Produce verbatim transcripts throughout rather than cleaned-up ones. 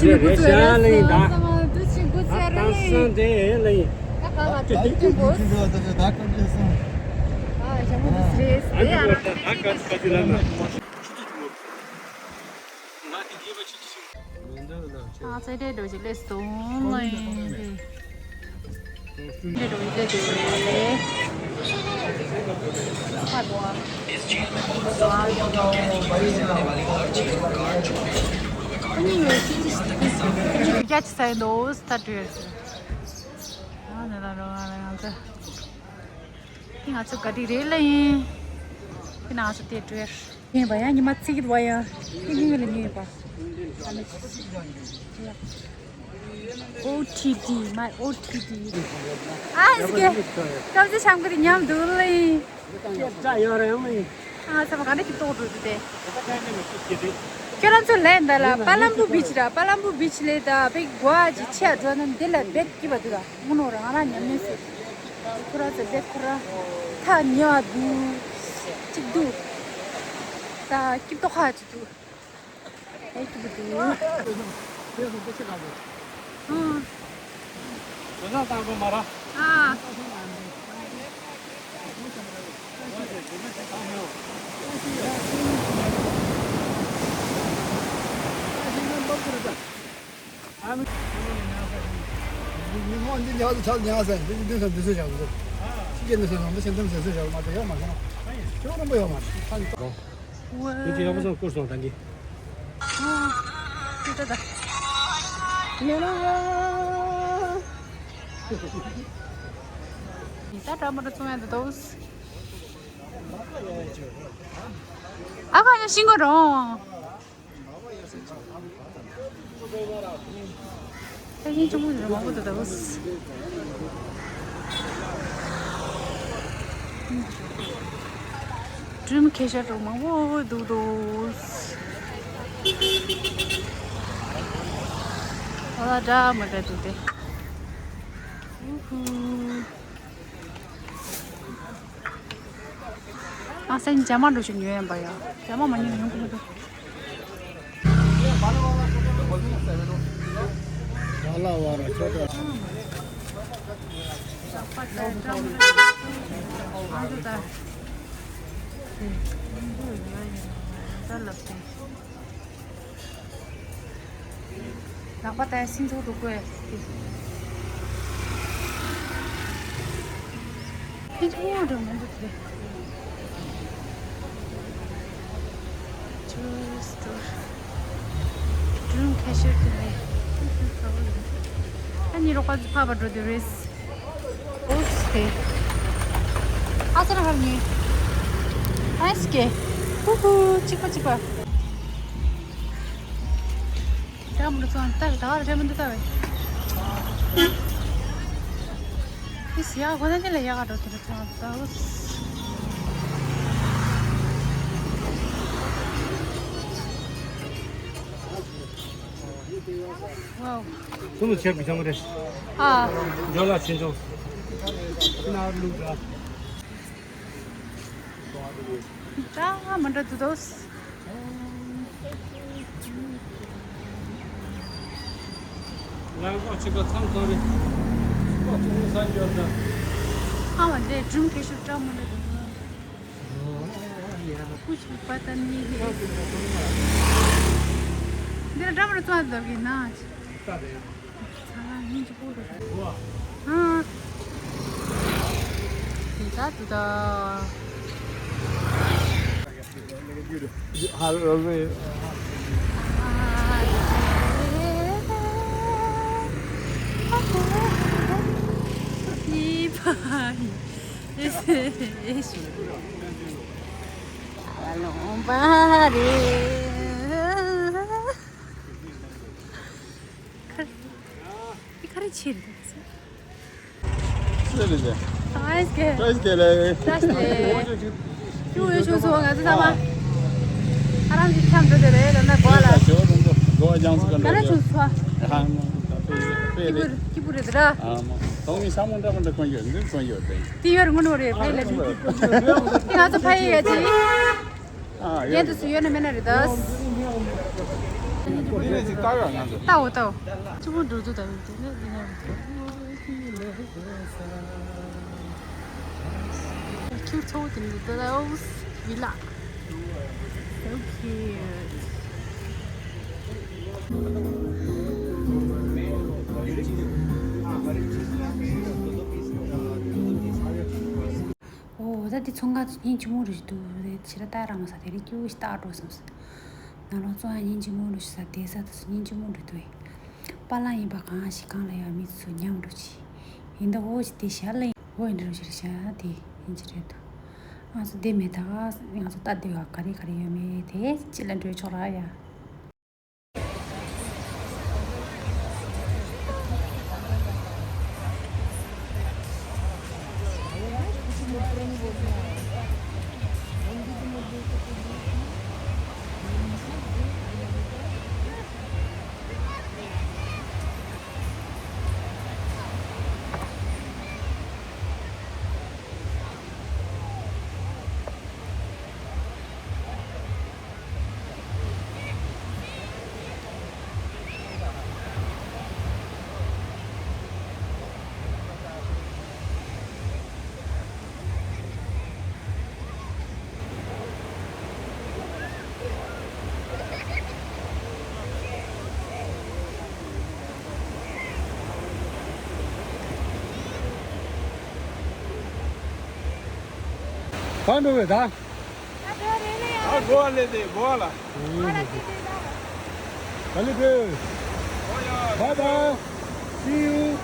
ཅི་འགོ་ཚུགས་རེད། ད་ད་སང་དེ་ལ་ཡིན། ད་ག་ལ་དེ་དུས་འགོ། ཨ་ཞང་མོ་དུས་རེད། དེ་ཡང་ད་ག་ཚོད་ལ་ན། ཨ་ཚེ་འདྲེ་འགྲོ་ཅིག་ལས་སོང་ལ་ཡིན། འདྲེ་འགྲོ་ཡིན་འདྲེ་འགྲོ་ཡིན་ལས། ཁ་དོ། རྒྱ་ཆེ་ས་ཡིན་འདུག་ད་འགྲོ་ཡ་ཟེར། ཨ་ནི་ལ་རོ་ང་ལ་ཡང་ཚེ། ཁྱེད་ང་ཚོ་ག་དུས་རེད་ལ་ཡིན། ཁྱེད་ང་ཚོ་དེ་འགྲོ་ཡ། ཡིན་པ་ཡང་ཉི་མ་ཚིག་གི་རུ་བ་ཡང་ཁྱེད་ཉིན་ལ་ཉོས་ཡིན་པ། ཨོ་ཐི་ཌི། མའི་ཨོ་ཐི་ཌི། ཨ་ཟི་ཀེ། སྐབས་ཚེ་ཆང་ཁུ་དེ་ཉམས་འདུག་ལ་ཡིན། ཨ་ཚ་མ་ག་འདྲ་ཅིག་ལྟོགས་འགྲོ་འདུག་དེ། ཁྱོད་རང་ཚོ་ལས་འདི་ལ་པ་ལམ་པུ་བིཆ་ར་པ་ལམ་པུ་བིཆ་ལས་ད་བེག་གོ་ཨ་ཅི་ཆེ་འགྲོ་ན་འདི་ལ་བེག་སྐྱིད་པ་འདུག་ད་ངུ་ནོ་རང་རང་ཉམས་མེད་ཟེར། ཁོ་རང་ཚོ་བེག་ཁོ་རང་ཐག་ཉེ་བ་འདུག་ཅིག་འདུག་ད་སྐྱིད་ཏོག་ཁ་ཅིག་འདུག་ཨེ་སྐྱིད་པོ་འདུག་ཨང་། བཟོ་ས་བཏང་དགོས་མ་ར། ཨ། མི་མང་འདི་ཉག་ཏུ་ཆགས་ཉག་ཟེར་འདི་འདི་ཚོ་འདི་ཚོ་བཞག་འདུག་ཕྱི་རྒྱལ་འདི་ཚོ་རང་ད་ཞལ་འདེམས་ཟེར་ཚོ་བཞག་མ་དེ་ཡོད་མ་སོང་། ཁྱོད་རོང་པོ་ཡོད་མ་ཐང་། འདི་ཅི་ཡག་པོ་སོང་བསྐུར་སོང་ད་འདི། ཨ། ད་ད་ད། ཡ་ལ། ད་འདྲ་མོ་འདྲ་བཙོང་ཡ་འདི་འདུག་ཨ་ཁ་ཡ་ཤིང་གོ་རོང་། ད་ཡིན་ཅུང་མོ་འདྲ་མང་པོ་འདུག་ད། Dream Catcher འདྲ་མང་པོ་འདུག་ད། ཨ་ལ་འདྲ་མི་འདྲ་འདུག་སྟེ། ཨུ་ཧུ། ཨ་སེ་རྒྱ་མ་འགྲོ་ཞིག་ཉོས་ཡིན་པ་ཡ། རྒྱ་མ་མ་ཉོས་ཡོང་གི་མི་འདུག་ལག་པ་ད་སིན་ཚོགས་འདུག་གོ། ཕན་ཚུན་འགྲོ་མི་འདུག་དེ། Jewelry store. Dream Catcher དེ་རེད། ཨ་ནི་རོགས་པ་ཚོ་ཕར་བ་འགྲོ་དུས་རེད། ཨོ་སི་དེ། ཨ་ཙི་ར་ཧར་ཉི། ཨ་སི་ཀེ། ཧུ་ཧུ། གཅིག་པ་གཅིག་པ། རྒྱ་མི་འདུག་ཚོང་ལྟ་བའི་ད་བར་རྒྱ་མི་འདུག་ལྟ་བའི། ཨིས་ཡ་ཧོ་ན་ཅི་ལ་ཡ་ག་འགྲོ་དེ་རུ་ཚོང་ལྟ་བུ། ཝའོ། ཚོང་ལ་ཆེར་བི་ཆང་མ་རེད། ཨ། ཇོ་ལ་ཆེན་ཆུང་། ཁྱི་ན་ལུག་ར། ད་མ་འདྲ་འདུག་དོ། ལན་ཀོ་ཆི་ཀ་ཚང་ཚང་རེད། ཀོ་ཆུང་ས་འགྱུར་ད། ཨ་མ་འདྲེ་སྒྲུང་ཁེ་ཤུ་བཀྲ་མ་འདྲ་འདུག་ཀུ་ཆུ་པ་ཏ་ནི་ཧེ། འདི་ལ་འདྲ་མ་འདྲ་ཙང་འདོར་གི་ན། ཚ་ལ་ཉིན་གཅིག་པོ་འགྲོ། ཨ། དེ་ད་དུ་ད། ཧ་ལོ་ལོ། ཨི་ཕ་ཨི། ཨ་ལོང་པ་རེད། ཁར། འདི་ག་རེ་བྱེད་འདུག་ཟེར། སུ་རེད་ཟེར། ཨ་ཨེ་སི་ཀེ། ཨ་ཨེ་སི་ཀེ་ལ། ལ་སི་ལེ། ཁྱུ་ཡོད་ཆུང་སོང་ང་ཚོ་ཚང་མ། ཨ་རང་གི་འཁྱམ་འགྲོ་དེ་རེད་ད་ན་གོ་ལ། ཞོ་རུང་པོ་གོ་ལྗང་སུ་ག་འདྲ་ཆུང་སོང་། ཧ་མ་ད་པེ་པེ་རེད། སྐྱིད་པོ་རེད་ད་ར། ཨ་མ་དོང་མི་ས་མོ་འདྲ་མ་འདྲ་གོན་ཡོད་འདི་གོན་ཡོད་དེ། དེ་ཡོད་རུང་ངོ་ནོ་རེད་ཕ་ཡི་ལ་མི་དེ་གོན་ཡོད། དེ་ང་ཚོ་ཕ་ཡི་ཡ་ཅི། ཨ་ཡོད་དུ་སུ་ཡོད་ན་མེད་ན་རེད་ད། འདི་ནས་ཅིག་ལྟ་ཡོད་ང་ཚོ། ལྟའོ་ལྟའོ། གཅིག་པུ་འགྲོ་དུས་ད་ཡོད་དེ་ནས་འདི་ནས་རེད། ཁྱུ་ཚོ་དེ་འདི་ལྟ་ལྟའོ། བི་ལ། So cute. ཨོ་ད་འདི་ཚོང་ཁང་ཚོ་སྙིང་རྗེ་མོ་རུ་ཞིག་འདུག་རེད། ཕྱི་ལ་ལྟ་ར་མ་ས་དེ་རིང་སྐྱིད་པོ་ཞིག་ལྟ་འགྲོ་སོང་ཟེར། ནང་ལོགས་བཙོང་ཡ་སྙིང་རྗེ་མོ་རུ་ཞིག་ས་དེ་ས་དེ་ཚོ་སྙིང་རྗེ་མོ་རུ་འདུག་ཨེ། པཱ་ལགས་ཡིན་པ་གང་ཞིག་གང་ལ་ཡ་མི་ཚོ་མཉམ་འགྲོ་ཆེ། ཡིན་ད་འོ་ཞིག་དེ་ཞར་ལ་ཡིན་འོ་ཡིན་འགྲོ་ཞིག་རེད་ཤག་དེ་ཡིན་གྱི་རེད་འདུག་ང་ཚོ་དེ་མེད་ད་ང་ཚོ་ལྟ་དེ་བ་ག་རེ་ག་རེ་ཡོད་མེད་དེ་ཅི་ལ་འགྲོ་ཆོག་ར་ཡ། གང་འགྲོ་བས་ད། ཨ་འགྲོ་བ་ལས་དེ་འགྲོ་བ་ལ། ཨ་ལ་ཅི་དེ་ད། ག་ལེ་བེ། Bye bye. See you.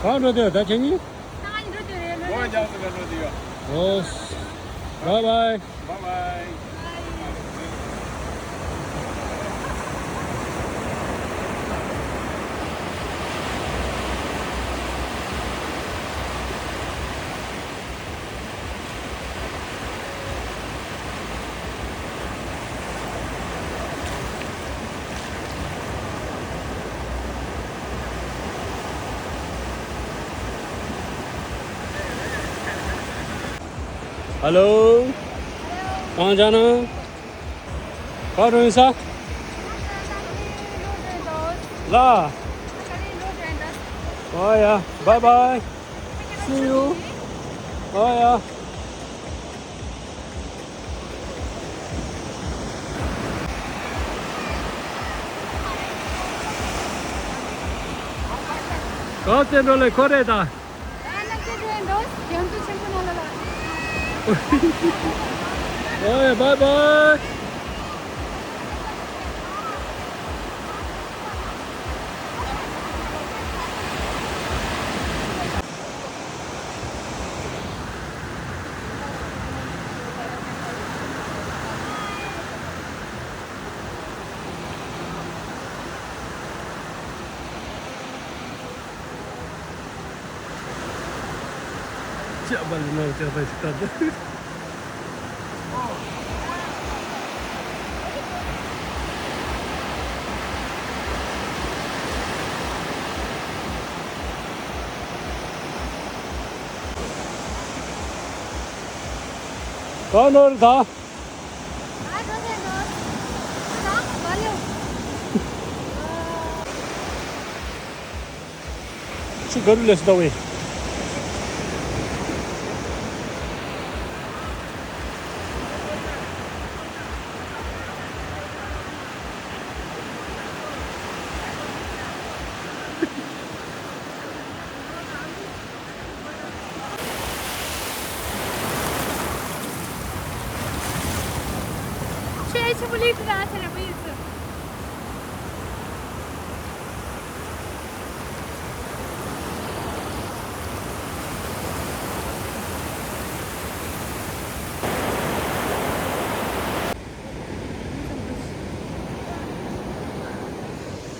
གང་འགྲོ་དེ་ད་ཁྱེད་གཉིས། ཨོ། Bye bye. Bye bye. Hello. कहाँ जाना है? कहाँ रोइसा? ला। Oh yeah. Bye bye. See you. Oh yeah. ག་ཚོད་འགྲོ་ལེ་ཁོ་རེ་ད། ཨ་ན་ཁྱེད་འགྲོ་ཡིན་འགྲོ། རྒྱ་མཚོ་ཆེན་པོ་ནང་ལ་ལ། ཨོ་ཡ། Bye bye. ཅག་པ་ལ་ནང་ཅག་པ་ཞིག་བཏབ་འདུག་གང་ནོར་ད། ཆུ་ག་རུ་ལས་སུ་ལྟ་བས། ཆོས་ཆེན་པོ་ལེགས་འགྲིག་དང་ཚེ་རིང་པོ་ཡིན་ཚུལ།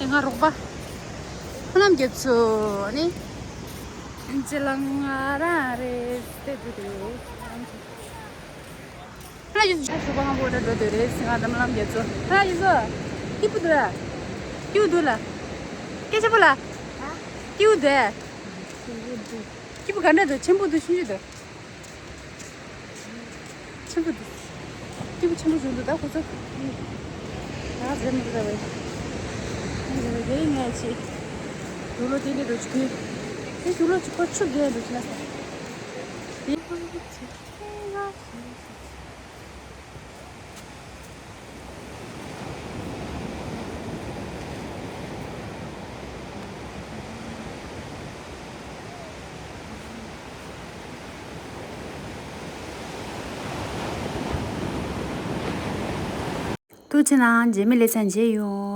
ང་རོགས་པ། ཧ་ལམ་རྒྱབ་ཚོ་ནི། ཅི་ལང་ང་རང་རེད་དེ་དུ་དེ། ཧ་ལམ་རྒྱབ་ཚོ་ང་བོ་ད་འགྲོ་དེ་རེད་ང་དམ་ལམ་རྒྱབ་ཚོ། ཧ་ལམ་རྒྱབ་ཚོ། ཏི་པུ་དུ་ལ། ཏི་པུ་དུ་ལ། སྐད་ཆ་པོ་ལ། ཏི་པུ་དུ། ཏི་པུ་ག་འདྲ་འདུག་ཆེན་པོ་འདུག་ཆུང་ཆུང་འདུག་ཆེན་པོ་འདུག་སྐྱིད་པོ་ཆེན་པོ་བྱུང་འདུག་ད་ཁོ་ཚོ། ང་ཟེར་མི་འདུག་ད་བས། ངས་ངས་ཆེ། དུག་ལོག་དེ་འདྲ་འདུག་ཆུ་ཁུལ། དེ་དུག་ལོག་ཆུ་ཁོ་ཆུ་རྒྱས་འདུག་ཆུ་ན་ས། དེ་ཁོ་ཚོ་ཆུ་ཁུལ་ལ། ཐུགས་རྗེ་གནང་། རྗེས་མའི་ལེ་ཚན་མཇལ་ཡོང་།